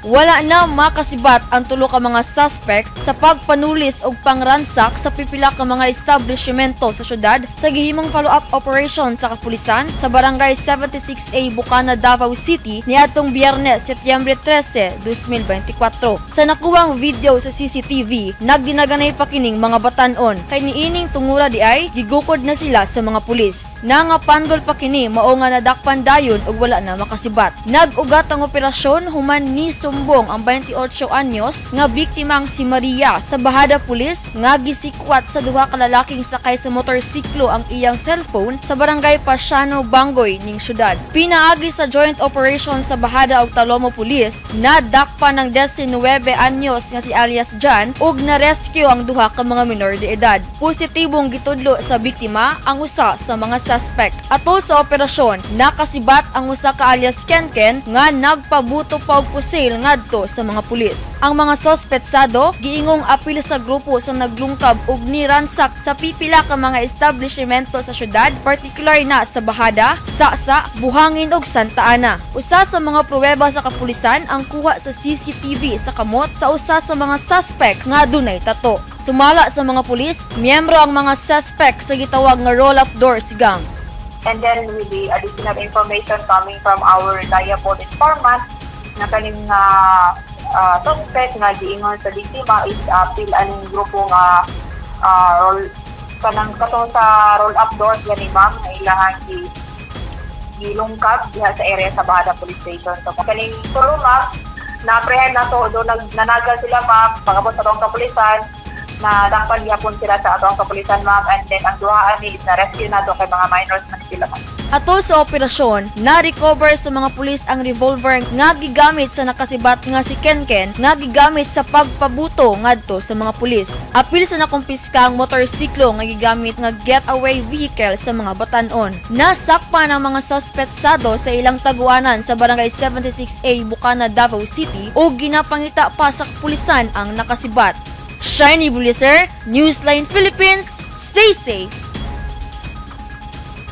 Wala na makasibat ang tulo ka mga suspect sa pagpanulis og pangransak sa pipila ka mga establishmento sa syudad sa gihimong follow-up operation sa kapulisan sa Barangay 76A, Bukana, Davao City niadtong Biyernes, Setyembre 13, 2024. Sa nakuwang video sa CCTV, nagdinaganay pa kining mga batan-on kay niining tungura di ay gigukod na sila sa mga pulis. Nangapandol pa kini, mao nga nadakpan dayon ug wala na makasibat. Nag-ugat ang operasyon human ni sumbong ang 28 anyos nga biktimang si Maria sa Bajada Police nga gisikwat sa duha ka lalaking sakay sa motorsiklo ang iyang cellphone sa Barangay Pasiano, Bangoy ning syudad. Pinaagi sa joint operation sa Bajada ug Talomo Police, nadakpan ng 19 anyos nga si alias Jan ug na-rescue ang duha ka mga minor de edad. Positibong gitudlo sa biktima ang usa sa mga suspect. Atol sa operasyon, nakasibat ang usa ka alias Kenken nga nagpabuto pa og pusil ngadto sa mga pulis. Ang mga sospetsado giingong apil sa grupo sa naglungkab ug niransak sa pipila ka mga establishmento sa syudad, partikular na sa Bajada, Sasa, Buhangin ug Santa Ana. Usa sa mga pruweba sa kapulisan ang kuha sa CCTV sa kamot sa usa sa mga suspect nga dunay tato. Sumala sa mga pulis, miyembro ang mga suspect sa gitawag nga roll-up doors gang. And then with the additional information coming from our reliable informant na kaning suspect nga giingon sa biktima is apil aning grupo nga roll kanang katong sa roll up doors gani, ma'am, nga ilahang gilungkab diha sa area sa Bajada Police Station. So kaning tulo, ma'am, na-apprehend na to do nanagal sila, ma'am. Pag-abot sa atong kapulisan, na dakpan gihapon sila sa atong kapulisan, ma'am, and then ang duha ani is na rescue na to kay mga minors man sila, ma'am. Atol sa operasyon, na-recover sa mga pulis ang revolver nga gigamit sa nakasibat nga si Kenken nga gigamit sa pagpabuto ngadto sa mga pulis. Apil sa nakumpiska ang motorsiklo nga gigamit nga getaway vehicle sa mga batan-on. Nasakpan ang mga suspetsado sa ilang taguanan sa Barangay 76A, Bukana, Davao City ug ginapangita pa sa kapulisan ang nakasibat. Shiny Buliser, Newsline Philippines, stay safe!